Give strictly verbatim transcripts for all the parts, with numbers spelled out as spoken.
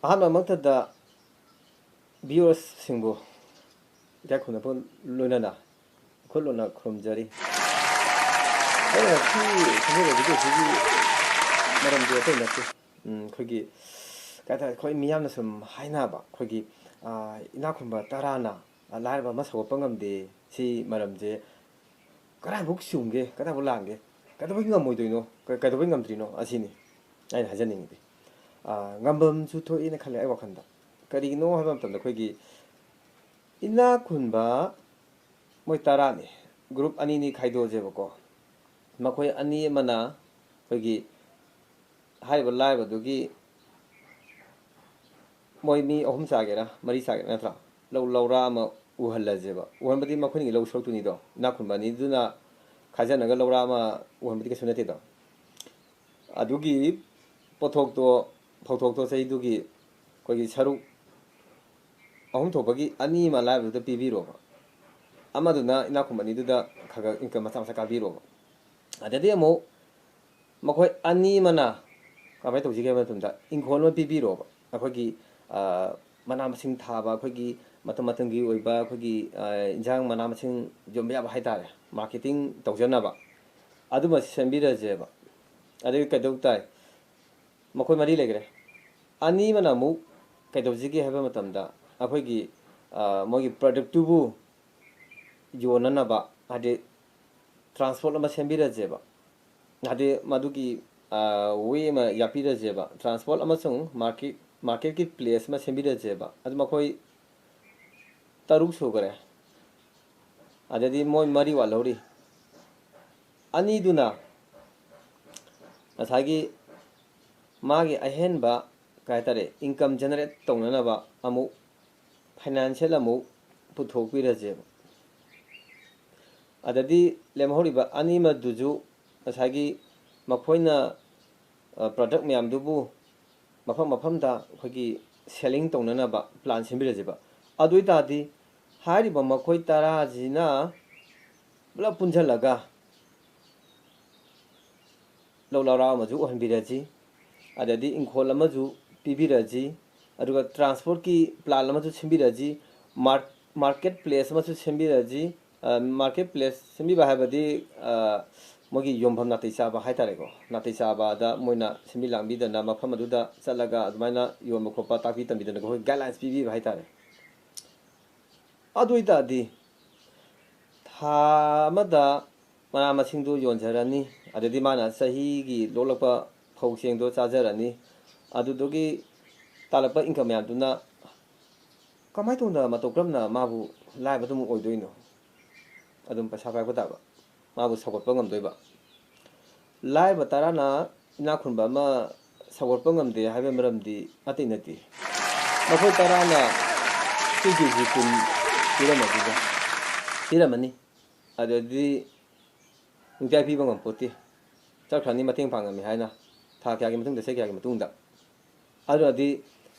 ꯑꯍꯥꯟꯕꯃꯛꯇꯗ viewers ꯁꯤꯡꯕꯨ ꯏꯀꯥꯏ ꯈꯨꯝꯅꯕ ꯂꯣꯏꯅꯅ ꯏꯈꯨꯠ ꯂꯣꯟꯅ ꯈꯨꯔꯨꯝꯖꯔꯤ꯫ ꯑꯩꯅ ꯁꯤ ꯁꯦꯝꯖꯔꯤꯕ video ꯁꯤꯒꯤ ꯃꯔꯝꯗꯤ ꯑꯇꯩ ꯅꯠꯇꯦ꯫ ꯎꯝ, ꯑꯩꯈꯣꯏꯒꯤ ꯀꯩ ꯍꯥꯏꯇꯥꯔꯦ, ꯑꯩꯈꯣꯏ ꯃꯤꯌꯥꯝꯅ ꯁꯨꯝ ꯍꯥꯏꯅꯕ, ꯑꯩꯈꯣꯏꯒꯤ, ꯑ, ꯏꯅꯥꯛ ꯈꯨꯟꯕ ꯇꯔꯥꯅ, ꯑ, ꯂꯥꯏꯔꯕ ꯑꯃ ꯁꯧꯒꯠꯄ ꯉꯝꯗꯦ꯫ ꯁꯤ ꯃꯔꯝꯁꯦ ꯀꯗꯥꯏꯐꯥꯎ ꯆꯨꯝꯒꯦ, ꯀꯗꯥꯏꯐꯥꯎ ꯂꯥꯟꯒꯦ, ꯀꯩꯗꯧꯕꯩ ꯉꯝꯃꯣꯏꯗꯣꯏꯅꯣ, ꯀ-, ꯀꯩꯗꯧꯕꯩ ꯉꯝꯗ꯭ꯔꯤꯅꯣ, ꯑꯁꯤꯅꯤ ꯑꯩꯅ ꯍꯥꯏꯖꯅꯤꯡꯉꯤꯗꯤ꯫ ꯑ, ꯉꯝꯕꯝꯁꯨ ꯊꯣꯛꯏꯅ ꯈꯜꯂꯦ ꯑꯩ ꯋꯥꯈꯜꯗ꯫ ꯀꯔꯤꯒꯤꯅꯣ ꯍꯥꯏꯕ ꯃꯇꯝꯗ, ꯑꯩꯈꯣꯏꯒꯤ ꯏꯅꯥꯛ ꯈꯨꯟꯕ ꯃꯣꯏ ꯇꯔꯥꯅꯤ, group ꯑꯅꯤꯅꯤ ꯈꯥꯏꯗꯣꯛꯑꯁꯦꯕꯀꯣ꯫ ꯃꯈꯣꯏ ꯑꯅꯤ ꯑꯃꯅ ꯑꯩꯈꯣꯏꯒꯤ ꯍꯥꯏꯔꯤꯕ ꯂꯥꯏꯔꯕꯗꯨꯒꯤ ꯃꯣꯏ ꯃꯤ ꯑꯍꯨꯝ ꯆꯥꯒꯦꯔꯥ, ꯃꯔꯤ ꯆꯥꯒꯦꯔꯥ, ꯅꯠꯇ꯭ꯔꯥ? ꯂꯧ ꯂꯧꯔꯥ ꯑꯃ ꯎꯍꯜꯂꯁꯦꯕ꯫ ꯎꯍꯟꯕꯗꯤ ꯃꯈꯣꯏꯅꯤꯒꯤ ꯂꯧ ꯁꯔꯨꯛꯇꯨꯅꯤꯗꯣ꯫ ꯏꯅꯥꯛ ꯈꯨꯟꯕ ꯑꯅꯤꯗꯨꯅ ꯈꯥꯏꯖꯅꯔꯒ ꯂꯧꯔꯥ ꯑꯃ ꯎꯍꯟꯕꯗꯤ ꯀꯩꯁꯨ ꯅꯠꯇꯦꯗꯣ꯫ ꯑꯗꯨꯒꯤ ꯄꯣꯠꯊꯣꯛꯇꯣ, ꯐꯧꯊꯣꯛꯇꯣ ꯆꯍꯤꯗꯨꯒꯤ ꯑꯩꯈꯣꯏꯒꯤ ꯁꯔꯨꯛ ꯑꯍꯨꯝ ꯊꯣꯛꯄꯒꯤ ꯑꯅꯤ ꯑꯃ ꯂꯥꯏꯔꯕꯗꯨꯗ ꯄꯤꯕꯤꯔꯣꯕ꯫ ꯑꯃꯗꯨꯅ ꯏꯅꯥꯛ ꯈꯨꯟꯕ ꯑꯅꯤꯗꯨꯗ ꯈꯔ ꯈꯔ income ꯃꯆꯥ ꯃꯆꯥ ꯀꯥꯕꯤꯔꯣꯕ꯫ ꯑꯗꯩꯗꯤ ꯑꯃꯨꯛ ꯃꯈꯣꯏ ꯑꯅꯤ ꯑꯃꯅ ꯀꯃꯥꯏꯅ ꯇꯧꯁꯤꯒꯦ ꯍꯥꯏꯕ ꯃꯇꯝꯗ, ꯏꯪꯈꯣꯜ ꯑꯃ ꯄꯤꯕꯤꯔꯣꯕ꯫ ꯑꯩꯈꯣꯏꯒꯤ, ꯑ, ꯃꯅꯥ ꯃꯁꯤꯡ ꯊꯥꯕ, ꯑꯩꯈꯣꯏꯒꯤ ꯃꯇꯝ ꯃꯇꯝꯒꯤ ꯑꯣꯏꯕ ꯑꯩꯈꯣꯏꯒꯤ, ꯑ, ꯏꯟꯖꯥꯡ ꯃꯅꯥ ꯃꯁꯤꯡ ꯌꯣꯟꯕ ꯌꯥꯕ ꯍꯥꯏꯇꯥꯔꯦ, marketing ꯇꯧꯖꯅꯕ꯫ ꯑꯗꯨꯃ ꯁꯦꯝꯕꯤꯔꯁꯦꯕ꯫ ꯑꯗꯩ ꯀꯩꯗꯧ ꯇꯥꯏ? ꯃꯈꯣꯏ ꯃꯔꯤ ꯂꯩꯈ꯭ꯔꯦ꯫ ꯑꯅꯤ ꯑꯃꯅ ꯑꯃꯨꯛ ꯀꯩꯗꯧꯁꯤꯒꯦ ꯍꯥꯏꯕ ꯃꯇꯝꯗ, ꯑꯩꯈꯣꯏꯒꯤ, ꯑ, ꯃꯣꯏꯒꯤ productꯇꯨꯕꯨ ꯌꯣꯟꯅꯅꯕ, ꯍꯥꯏꯗꯤ, transport ꯑꯃ ꯁꯦꯝꯕꯤꯔꯁꯦꯕ꯫ ꯍꯥꯏꯗꯤ, ꯃꯗꯨꯒꯤ, ꯑ, way ꯑꯃ ꯌꯥꯠꯄꯤꯔꯁꯦꯕ꯫ Transport ꯑꯃꯁꯨꯡ market, marketꯀꯤ place ꯑꯃ ꯁꯦꯝꯕꯤꯔꯁꯦꯕ꯫ ꯑꯗꯨ ꯃꯈꯣꯏ ꯇꯔꯨꯛ ꯁꯨꯈꯔꯦ꯫ ꯑꯗꯩꯗꯤ ꯃꯣꯏ ꯃꯔꯤ ꯋꯥꯠꯍꯧꯔꯤ꯫ ꯑꯅꯤꯗꯨꯅ ꯉꯁꯥꯏꯒꯤ ꯃꯥꯒꯤ ꯑꯍꯦꯟꯕ, ꯀꯩ ꯍꯥꯏꯇꯥꯔꯦ, income generate ꯇꯧꯅꯅꯕ ꯑꯃꯨꯛ financial ꯑꯃꯨꯛ ꯄꯨꯊꯣꯛꯄꯤꯔꯁꯦꯕ꯫ ꯑꯗꯗꯤ ꯂꯦꯝꯍꯧꯔꯤꯕ ꯑꯅꯤꯃꯗꯨꯁꯨ ꯉꯁꯥꯏꯒꯤ ꯃꯈꯣꯏꯅ, ꯑ, product ꯃꯌꯥꯝꯗꯨꯕꯨ ꯃꯐꯝ ꯃꯐꯝꯗ ꯑꯩꯈꯣꯏꯒꯤ selling ꯇꯧꯅꯅꯕ plan ꯁꯦꯝꯕꯤꯔꯁꯦꯕ꯫ ꯑꯗꯨ ꯑꯣꯏ ꯇꯥꯔꯗꯤ ꯍꯥꯏꯔꯤꯕ ꯃꯈꯣꯏ ꯇꯔꯥꯁꯤꯅ ꯄꯨꯂꯞ ꯄꯨꯟꯁꯤꯜꯂꯒ ꯂꯧ ꯂꯧꯔꯥ ꯑꯃꯁꯨ ꯎꯍꯟꯕꯤꯔꯁꯤ, ꯑꯗꯩꯗꯤ ꯏꯪꯈꯣꯜ ꯑꯃꯁꯨ ꯄꯤꯕꯤꯔꯁꯤ, ꯑꯗꯨꯒ ꯇ꯭ꯔꯥꯟꯁꯄꯣꯔꯠꯀꯤ ꯄ꯭ꯂꯥꯟ ꯑꯃꯁꯨ ꯁꯦꯝꯕꯤꯔꯁꯤ, ꯃꯥꯔꯛ-, ꯃꯥꯔꯀꯦꯠ ꯄ꯭ꯂꯦꯁ ꯑꯃꯁꯨ ꯁꯦꯝꯕꯤꯔꯁꯤ꯫ ꯑ, ꯃꯥꯔꯀꯦꯠ ꯄ꯭ꯂꯦꯁ ꯁꯦꯝꯕꯤꯕ ꯍꯥꯏꯕꯗꯤ, ꯑ, ꯃꯣꯏꯒꯤ ꯌꯣꯟꯐꯝ ꯅꯥꯇꯩ ꯆꯥꯕ ꯍꯥꯏꯇꯥꯔꯦꯀꯣ, ꯅꯥꯇꯩ ꯆꯥꯕꯗ ꯃꯣꯏꯅ ꯁꯦꯝꯕꯤ ꯂꯥꯡꯕꯤꯗꯅ ꯃꯐꯝ ꯑꯗꯨꯗ ꯆꯠꯂꯒ ꯑꯗꯨꯃꯥꯏꯅ ꯌꯣꯟꯕ ꯈꯣꯠꯄ ꯇꯥꯛꯄꯤ ꯇꯝꯕꯤꯗꯅ ꯑꯩꯈꯣꯏ ꯒꯥꯏꯗꯂꯥꯏꯟꯁ ꯄꯤꯕꯤꯕ ꯍꯥꯏꯇꯥꯔꯦ꯫ ꯑꯗꯨ ꯑꯣꯏꯇꯥꯔꯗꯤ ꯊꯥ ꯑꯃꯗ ꯃꯅꯥ ꯃꯁꯤꯡꯗꯨ ꯌꯣꯟꯖꯔꯅꯤ, ꯑꯗꯩꯗꯤ ꯃꯥꯅ ꯆꯍꯤꯒꯤ ꯂꯣꯛꯂꯛꯄ ꯐꯧ ꯆꯦꯡꯗꯣ ꯆꯥꯖꯔꯅꯤ, ꯑꯗꯨꯗꯨꯒꯤ ꯇꯥꯜꯂꯛꯄ ꯏꯟꯀꯝ ꯃꯌꯥꯝꯗꯨꯅ ꯀꯃꯥꯏꯅ ꯇꯧꯗꯅ ꯃꯇꯧ ꯀꯔꯝꯅ ꯃꯥꯕꯨ ꯂꯥꯏꯔꯕ ꯑꯗꯨꯝ ꯑꯣꯏꯗꯣꯏꯅꯣ? ꯑꯗꯨꯝ ꯄꯩꯁꯥ ꯄꯥꯏꯔꯛꯄ ꯇꯥꯕ, ꯃꯥꯕꯨ ꯁꯧꯒꯠꯄ ꯉꯝꯗꯣꯏꯕ꯫ ꯂꯥꯏꯔꯕ ꯇꯔꯥꯅ ꯏꯅꯥꯛ ꯈꯨꯟꯕ ꯑꯃ ꯁꯧꯒꯠꯄ ꯉꯝꯗꯦ ꯍꯥꯏꯕꯒꯤ ꯃꯔꯝꯗꯤ ꯑꯇꯩ ꯅꯠꯇꯦ꯫ ꯃꯈꯣꯏ ꯇꯔꯥꯅ ꯆꯦꯡ ꯀꯦ ꯖꯤ ꯀꯨꯟ ꯄꯤꯔꯝꯃꯗꯤꯗ, ꯄꯤꯔꯝꯃꯅꯤ꯫ ꯑꯗꯨꯗꯤ ꯅꯨꯡꯇꯤꯒꯤ ꯄꯤꯕ ꯉꯝꯄꯣꯠꯇꯦ꯫ ꯆꯠꯈ꯭ꯔꯅꯤ ꯃꯇꯦꯡ ꯄꯥꯡꯉꯝꯃꯤ ꯍꯥꯏꯅ, ꯊꯥ ꯀꯌꯥꯒꯤ ꯃꯇꯨꯡꯗ, ꯆꯍꯤ ꯀꯌꯥꯒꯤ ꯃꯇꯨꯡꯗ꯫ ꯑꯗꯨꯅꯗꯤ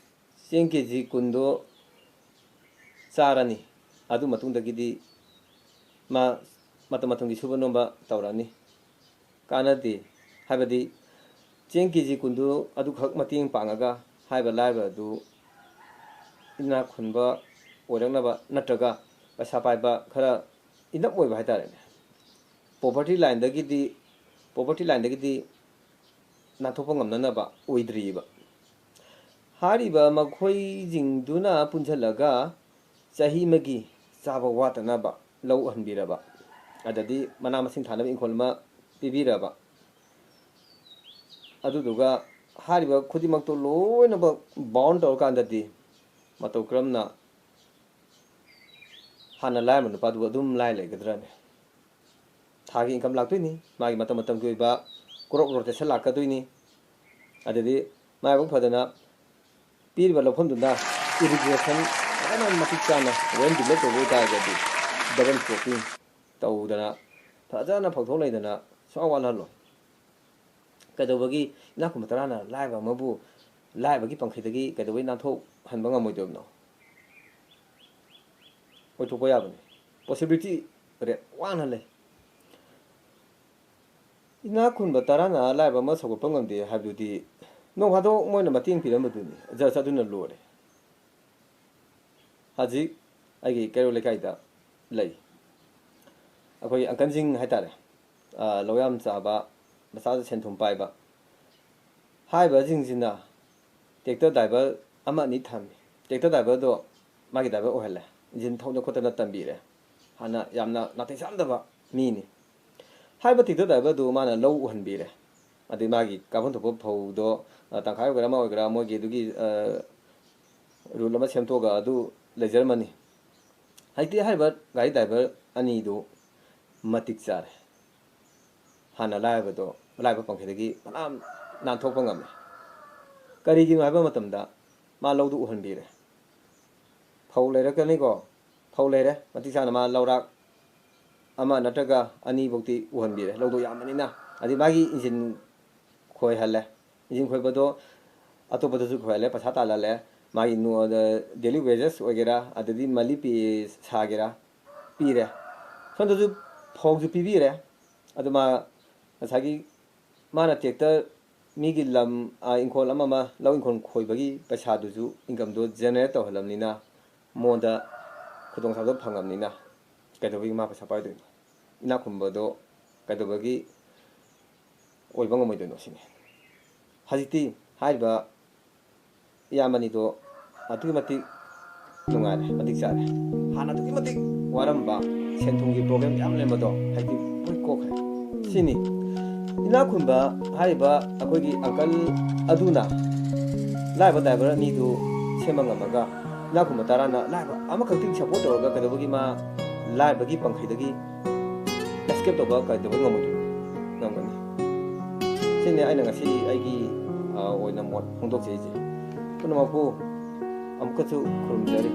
ꯆꯦꯡ ꯀꯦ ꯖꯤ ꯀꯨꯟꯗꯣ ꯆꯥꯔꯅꯤ꯫ ꯑꯗꯨ ꯃꯇꯨꯡꯗꯒꯤꯗꯤ ꯃꯥ ꯃꯇꯝ ꯃꯇꯝꯒꯤ ꯁꯨꯕ ꯅꯣꯝꯕ ꯇꯧꯔꯛꯑꯅꯤ꯫ ꯀꯥꯟꯅꯗꯦ꯫ ꯍꯥꯏꯕꯗꯤ ꯆꯦꯡ ꯀꯦ ꯖꯤ ꯀꯨꯟꯗꯨ ꯑꯗꯨꯈꯛ ꯃꯇꯦꯡ ꯄꯥꯡꯉꯒ ꯍꯥꯏꯔꯤꯕ ꯂꯥꯏꯔꯕ ꯑꯗꯨ ꯏꯅꯥꯛ ꯈꯨꯟꯕ ꯑꯣꯏꯔꯛꯅꯕ ꯅꯠꯇ꯭ꯔꯒ ꯄꯩꯁꯥ ꯄꯥꯏꯕ ꯈꯔ ꯏꯅꯞ ꯑꯣꯏꯕ ꯍꯥꯏꯇꯥꯔꯦꯅꯦ, ꯄꯣꯚꯔꯇꯤ ꯂꯥꯏꯟꯗꯒꯤꯗꯤ, ꯄꯣꯚꯔꯇꯤ ꯂꯥꯏꯟꯗꯒꯤꯗꯤ ꯅꯥꯟꯊꯣꯛꯄ ꯉꯝꯅꯅꯕ ꯑꯣꯏꯗ꯭ꯔꯤꯕ꯫ ꯍꯥꯏꯔꯤꯕ ꯃꯈꯣꯏꯁꯤꯡꯗꯨꯅ ꯄꯨꯟꯁꯤꯜꯂꯒ ꯆꯍꯤ ꯑꯃꯒꯤ ꯆꯥꯕ ꯋꯥꯠꯇꯅꯕ ꯂꯧ ꯎꯍꯟꯕꯤꯔꯕ, ꯑꯗꯗꯤ ꯃꯅꯥ ꯃꯁꯤꯡ ꯊꯥꯅꯕ ꯏꯪꯈꯣꯜ ꯑꯃ ꯄꯤꯕꯤꯔꯕ, ꯑꯗꯨꯗꯨꯒ ꯍꯥꯏꯔꯤꯕ ꯈꯨꯗꯤꯡꯃꯛꯇꯣ ꯂꯣꯏꯅꯃꯛ ꯕꯥꯎꯟ ꯇꯧꯔꯀꯥꯟꯗꯗꯤ ꯃꯇꯧ ꯀꯔꯝꯅ ꯍꯥꯟꯅ ꯂꯥꯏꯔꯕ ꯅꯨꯄꯥꯗꯨꯕꯨ ꯑꯗꯨꯝ ꯂꯥꯏꯔ ꯂꯩꯒꯗ꯭ꯔꯅꯦ? ꯊꯥꯒꯤ ꯏꯟꯀꯝ ꯂꯥꯛꯇꯣꯏꯅꯤ, ꯃꯥꯒꯤ ꯃꯇꯝ ꯃꯇꯝꯒꯤ ꯑꯣꯏꯕ ꯀ꯭ꯔꯣꯞ ꯔꯣꯇꯦꯁꯟ ꯂꯥꯛꯀꯗꯣꯏꯅꯤ꯫ ꯑꯗꯨꯗꯤ ꯃꯔꯥꯏꯕꯛ ꯐꯗꯅ ꯄꯤꯔꯤꯕ ꯂꯧꯐꯝꯗꯨꯗ ꯏꯔꯤꯒꯦꯁꯟ ꯐꯖꯅ ꯃꯇꯤꯛ ꯆꯥꯅ ꯋꯦꯜ ꯗꯤꯕꯂꯞ ꯇꯧꯕ ꯑꯣꯏꯇꯥꯔꯒꯗꯤ ꯗꯕꯜ ꯀ꯭ꯔꯣꯞꯄꯤꯡ ꯇꯧꯗꯅ ꯐꯖꯅ ꯐꯧꯊꯣꯛ ꯂꯩꯗꯅ ꯁꯨꯡꯋꯥ ꯋꯥꯠꯍꯜꯂꯣꯏ꯫ ꯀꯩꯗꯧꯕꯒꯤ ꯏꯅꯥꯛ ꯈꯨꯟꯕ ꯇꯔꯥꯅ ꯂꯥꯏꯔꯕ ꯑꯃꯕꯨ ꯂꯥꯏꯔꯕꯒꯤ ꯄꯪꯈꯩꯗꯒꯤ ꯀꯩꯗꯧꯕꯩ ꯅꯥꯟꯊꯣꯛꯍꯟꯕ ꯉꯝꯃꯣꯏꯗꯣꯏꯕꯅꯣ? ꯑꯣꯏꯊꯣꯛꯄ ꯌꯥꯕꯅꯤ, ꯄꯣꯁꯤꯕꯤꯂꯤꯇꯤ ꯔꯦꯠ ꯋꯥꯡꯅ ꯂꯩ꯫ ꯏꯅꯥꯛ ꯈꯨꯟꯕ ꯇꯔꯥꯅ ꯂꯥꯏꯔꯕ ꯑꯃ ꯁꯧꯒꯠꯄ ꯉꯝꯗꯦ ꯍꯥꯏꯕꯗꯨꯗꯤ ꯅꯣꯡ ꯐꯥꯗꯣꯛ ꯃꯣꯏꯅ ꯃꯇꯦꯡ ꯄꯤꯔꯝꯕꯗꯨꯅꯤ, just ꯑꯗꯨꯅ ꯂꯣꯏꯔꯦ꯫ ꯍꯧꯖꯤꯛ ꯑꯩꯒꯤ ꯀꯩꯔꯣꯜ ꯂꯩꯀꯥꯏꯗ ꯂꯩ, ꯑꯩꯈꯣꯏ ꯑꯪꯀꯜꯁꯤꯡ ꯍꯥꯏꯇꯥꯔꯦ, ꯑ, ꯂꯧ ꯌꯥꯝ ꯆꯥꯕ, ꯃꯆꯥꯗ ꯁꯦꯟ ꯊꯨꯝ ꯄꯥꯏꯕ꯫ ꯍꯥꯏꯔꯤꯕꯁꯤꯡꯁꯤꯅ tractor driver ꯑꯃ ꯑꯅꯤ ꯊꯝꯃꯤ꯫ Tractor driverꯗꯣ ꯃꯥꯒꯤ driver ꯑꯣꯏꯍꯜꯂꯦ, ꯏꯟꯖꯤꯟ ꯊꯧꯗꯅ ꯈꯣꯠꯇꯅ ꯇꯝꯕꯤꯔꯦ꯫ ꯍꯥꯟꯅ ꯌꯥꯝꯅ ꯅꯥꯇꯩ ꯆꯥꯗꯕ ꯃꯤꯅꯤ꯫ ꯍꯥꯏꯔꯤꯕ tractor driverꯗꯨ ꯃꯥꯅ ꯂꯧ ꯎꯍꯟꯕꯤꯔꯦ, ꯑꯗꯩ ꯃꯥꯒꯤ ꯀꯥꯐꯝ ꯊꯣꯛꯄ ꯐꯧꯗꯣ, ꯑ, ꯇꯪꯈꯥꯏ ꯑꯣꯏꯒꯦꯔꯥ ꯑꯃ ꯑꯣꯏꯒꯦꯔꯥ, ꯃꯣꯏꯒꯤ ꯑꯗꯨꯒꯤ, ꯑ, rule ꯑꯃ ꯁꯦꯝꯗꯣꯛꯑꯒ ꯑꯗꯨ ꯂꯩꯖꯔꯝꯃꯅꯤ꯫ ꯍꯧꯖꯤꯛꯇꯤ ꯍꯥꯏꯔꯤꯕ ꯒꯥꯔꯤ driver ꯑꯅꯤꯗꯨ ꯃꯇꯤꯛ ꯆꯥꯔꯦ꯫ ꯍꯥꯟꯅ ꯂꯥꯏꯔꯕꯗꯣ, ꯂꯥꯏꯔꯕ ꯄꯟꯈꯤꯗꯒꯤ ꯐꯅꯌꯥꯝ ꯅꯥꯟꯊꯣꯛꯄ ꯉꯝꯃꯦ꯫ ꯀꯔꯤꯒꯤꯅꯣ ꯍꯥꯏꯕ ꯃꯇꯝꯗ, ꯃꯥ ꯂꯧꯗꯨ ꯎꯍꯟꯕꯤꯔꯦ꯫ ꯐꯧ ꯂꯩꯔꯛꯀꯅꯤꯀꯣ, ꯐꯧ ꯂꯩꯔꯦ, ꯃꯇꯤꯛ ꯆꯥꯅ ꯃꯥ ꯂꯧꯔꯥꯛ ꯑꯃ ꯅꯠꯇ꯭ꯔꯒ ꯑꯅꯤꯐꯧꯗꯤ ꯎꯍꯟꯕꯤꯔꯦ, ꯂꯧꯗꯣ ꯌꯥꯝꯕꯅꯤꯅ꯫ ꯑꯗꯩ ꯃꯥꯒꯤ ꯏꯟꯖꯤꯟ ꯈꯣꯏꯍꯜꯂꯦ꯫ ꯏꯟꯖꯤꯟ ꯈꯣꯏꯕꯗꯣ ꯑꯇꯣꯞꯄꯗꯁꯨ ꯈꯣꯏꯍꯜꯂꯦ, ꯄꯩꯁꯥ ꯇꯥꯜꯍꯜꯂꯦ꯫ ꯃꯥꯒꯤ ꯅꯣ-, daily wages ꯑꯣꯏꯒꯦꯔꯥ, ꯑꯗꯩꯗꯤ monthly pay ꯁꯥꯒꯦꯔꯥ, ꯄꯤꯔꯦ꯫ ꯁꯣꯝꯗꯁꯨ ꯐꯧꯁꯨ ꯄꯤꯕꯤꯔꯦ꯫ ꯑꯗꯨ ꯃꯥ ꯉꯁꯥꯏꯒꯤ ꯃꯥꯅ tractor, ꯃꯤꯒꯤ ꯂꯝ, ꯑ, ꯏꯪꯈꯣꯜ ꯑꯃ ꯑꯃ, ꯂꯧ ꯏꯪꯈꯣꯜ ꯈꯣꯏꯕꯒꯤ ꯄꯩꯁꯥꯗꯨꯁꯨ, incomeꯗꯣ generate ꯇꯧꯍꯜꯂꯝꯅꯤꯅ, ꯃꯉꯣꯟꯗ ꯈꯨꯗꯣꯡꯆꯥꯕꯗꯣ ꯐꯪꯉꯝꯅꯤꯅ, ꯀꯩꯗꯧꯕꯒꯤ ꯃꯥ ꯄꯩꯁꯥ ꯄꯥꯏꯗꯣꯏꯅꯣ? ꯏꯅꯥꯛ ꯈꯨꯟꯕꯗꯣ ꯀꯩꯗꯧꯕꯒꯤ ꯑꯣꯏꯕ ꯉꯝꯃꯣꯏꯗꯣꯏꯅꯣ ꯁꯤꯅꯤ꯫ ꯍꯧꯖꯤꯛꯇꯤ ꯍꯥꯏꯔꯤꯕ ꯏꯌꯥꯝꯕꯅꯤꯗꯣ ꯑꯗꯨꯛꯀꯤ ꯃꯇꯤꯛ ꯅꯨꯡꯉꯥꯏꯔꯦ, ꯃꯇꯤꯛ ꯆꯥꯔꯦ꯫ ꯍꯥꯟꯅ ꯑꯗꯨꯛꯀꯤ ꯃꯇꯤꯛ ꯋꯥꯔꯝꯕ, ꯁꯦꯟ ꯊꯨꯝꯒꯤ problem ꯌꯥꯝ ꯂꯩꯔꯝꯕꯗꯣ ꯍꯧꯖꯤꯛꯇꯤ ꯂꯣꯏ ꯀꯣꯛꯈ꯭ꯔꯦ꯫ ꯁꯤꯅꯤ ꯏꯅꯥꯛ ꯈꯨꯟꯕ ꯍꯥꯏꯔꯤꯕ ꯑꯩꯈꯣꯏꯒꯤ uncle ꯑꯗꯨꯅ ꯂꯥꯏꯔꯕ driver ꯑꯅꯤꯗꯨ ꯁꯦꯝꯕ ꯉꯝꯃꯒ, ꯏꯅꯥꯛ ꯈꯨꯟꯕ ꯇꯔꯥꯅ ꯂꯥꯏꯔꯕ ꯑꯃꯈꯛꯇꯒꯤ support ꯇꯧꯔꯒ ꯀꯩꯗꯧꯕꯒꯤ ꯃꯥ ꯂꯥꯏꯔꯕꯒꯤ ꯄꯪꯈꯩꯗꯒꯤ escape ꯇꯧꯕ ꯀꯩꯗꯧꯕ ꯉꯝꯃꯣꯏꯗꯣꯏꯅꯣ? ꯉꯝꯒꯅꯤ꯫ ꯁꯤꯅꯤ ꯑꯩꯅ ꯉꯁꯤ ꯑꯩꯒꯤ, ꯑ, ꯑꯣꯏꯅ ꯃꯣꯠ ꯐꯣꯡꯗꯣꯛꯆꯔꯤꯁꯦ꯫ ꯄꯨꯝꯅꯃꯛꯄꯨ ꯑꯃꯨꯛꯀꯁꯨ ꯈꯨꯔꯨꯝꯖꯔꯤ꯫